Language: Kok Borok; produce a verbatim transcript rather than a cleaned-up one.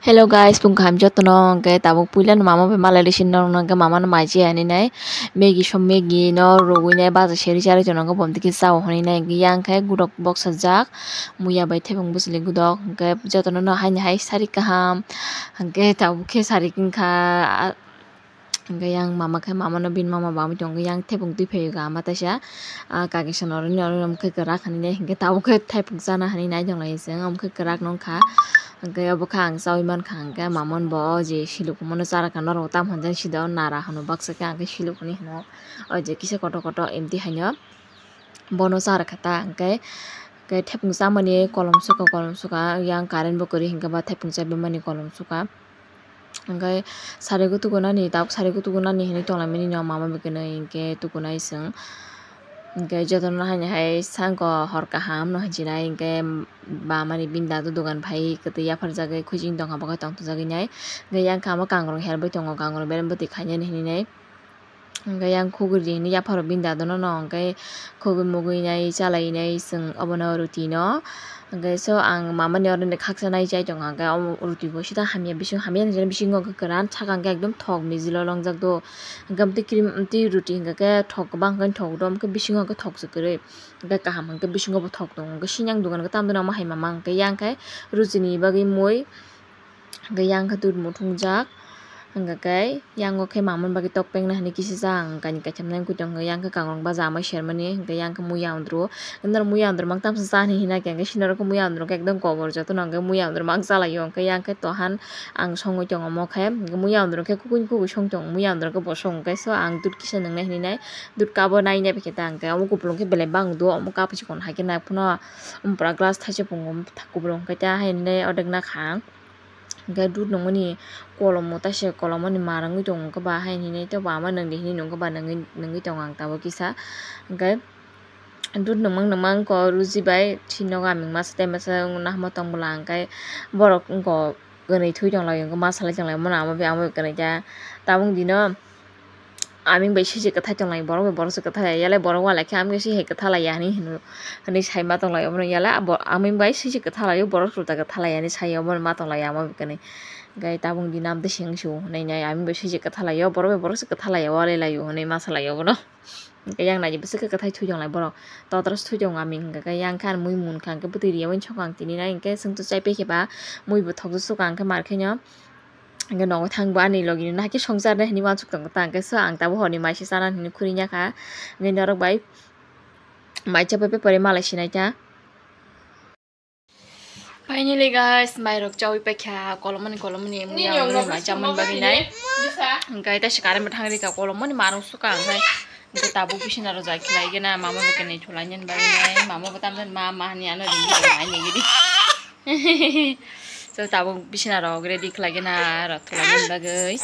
Hello guys, bung kaham jotono, hwnkhe tabuk puila no mama bai malai risi norokno, hwnkhe mama no mai je ani nai Maggie som, Maggie no rogwi nai baja seri sari jono, hwnkhe bomtwi khe chao hwnwi nai, hwnkhe yang khe gudok boksa jak muya bai thebung bwsli gudok, hwnkhe jotono no haini hai sari kaham, hwnkhe tabuk khe sari wngkha. Hwnkhe yang mama khe mama no bini mama bamwi tongo, yang thepung twi phaio ga ama taisa, ah, kaki sano oro nini oro mokhe kwrak hinwi nai, hwnkhe tabuk khe thepung chana hinwi nai tong lai chwng, omo khe kwrak nong kha. Hwnkhe obo khe ang chaui man kha, hwnkhe mama no bo o je siluk mano chara kha norok tam hwnjani sida o nara hwno baksa khe ang khe siluk hinwi hwno, o je kisa kotor kotor emti haino bono chara kha ta, hwnkhe, hwnkhe thepung chamani kolom sukha, kolom sukha, yang current bo kwrwi hwnkhe ba thepung chaibamani kolom sukha. Hwnkhe sari gutugo nani, tabuk sari gutugo nani hinwi tong lai mani no mama bai kwnwi hwnkhe tukunai chwng. Hwnkhe jotono haini hai sangko hor kaham no hinwi sinai, hwnkhe bamani bini dadu dogan phai kwtwi yapharjagwi khuiching tongkha, bo khe tongthokjagwi nai. Hwnkhe yang khe amo kangrong herbai tongo, kangrong berem bwtwi khainani hinwi nai. Hwnkhe yang khugui ri hinwi yapharo bini dadono no hwnkhe khugui mugui nai chalai nai chwng obono ruti no. Hwnkhe so ang mamani oro ni khaksa nai chai tongo, hwnkhe omo ruti bo sita hamya, bising hamya ni bisingo hwnkhe kwran, saka hwnkhe ekdom thok mijilo longjak do. Hwnkhe amtwi cream, amtwi ruti hwnkhe khe thok kwbang hwnkhe thok do, hwnkhe bisingo hwnkhe thok se kwrwi, hwnkhe kaham hwnkhe bisingo bo thok tongo. Hwnkhe sinyang dogan khe tamni omo hai mama hwnkhe yang khe ruti ni bagwi mui. Hwnkhe yang khe dud muthungjak, hwnkhe khe yang o khe mamani bagwi tok pengna hinwi kisa sa ang kainwi kaitham nang kwi tongkha, yang khe kangrong baja amai sermani, hwnkhe yang khe muya ondro, norok muya ondro mang tamsa cha hinwi hina khe, hwnkhe sinorok khe muya ondro khe ekdom kobor jotono hwnkhe muya ondro mang chalaio, hwnkhe yang khe tohan ang songwi tongo omo khe, hwnkhe muya ondro khe kukui kukui song tongo, muya ondro khe bo song khe so ang dud kisa nwngnai hinwi nai dud kabo nai nai bai khe ta hwnkhe omo kupulung khe belai bang do, omo kap chikon hai khe nai phano omo pura glass thaisa pungo kupulung khe ta hai hinwi nai ordek nakha ang. Hwnkhe dud nungmani kolomo taisa kolomoni ma rwngwi tongo, hwnkhe ba hai hinwi tei bo ama nwngdi hinwi nungkhe ba nungwi, nungwi tongo ang tabuk kisa. Hwnkhe dud nungmang nungmang khe ruji bai thwi nogo aming masa tei masa nahamo tong bwla, hwnkhe borok wngkha kwnwi thwi tong laio, hwnkhe ma salai tong lai mano amo bai amo bai kwnwi khe tabuk dino. Aming bai sui se kwthai tong lai, borok bai borok se kwthai lai, yale borok wale khe aming bai sui hai kwtha lai ya hinwi hino, hinwi sai ma tong lai obono, yale abo aming bai sui se kwtha lai o, borok sulta kwtha lai ya hinwi sai obono ma tong lai ya omo bai kwnwi. Hwnkhe tabuk di nam tei seng sio hinwi nai aming bai sui se kwtha lai o, borok bai borok se kwtha lai ya, wale lai o hinwi ma sa lai obono. Hwnkhe yang nai bwswk khe kwthai thwi tong lai borok, totros thwi tong aming, hwnkhe yang khe ani mui mun kha, hwnkhe bwtwi riya bai sokha ang tini nai, hwnkhe chwng to chai pai khe ba mui bo thok jok sokha, hwnkhe mar khe no. Hwnkhe nogo thang bo ani logi no nahai khe songchar nai hinwi uansuk tongo ta, hwnkhe so ang tabuk horni mai se chana hinwi khuri ya kha. Hwnkhe norok bai mai chapai pai pore malai sinai ta. Finally guys, mai rok chaui paikha, kolomani kolomani muya mai chamani bagwi nai. Hwnkhe taisa current bo thang rikha, kolomani ma rok sukha, hwnkhe tabuk bisina rok jai khlai gana, mama bai kwnwi thulai nani bagwi nai, mama bo tamjani ma ma hinwi ano ringwi tong ai nigidi. So tabuk bisina rok ready khlai gana rok thulai nani bagwi.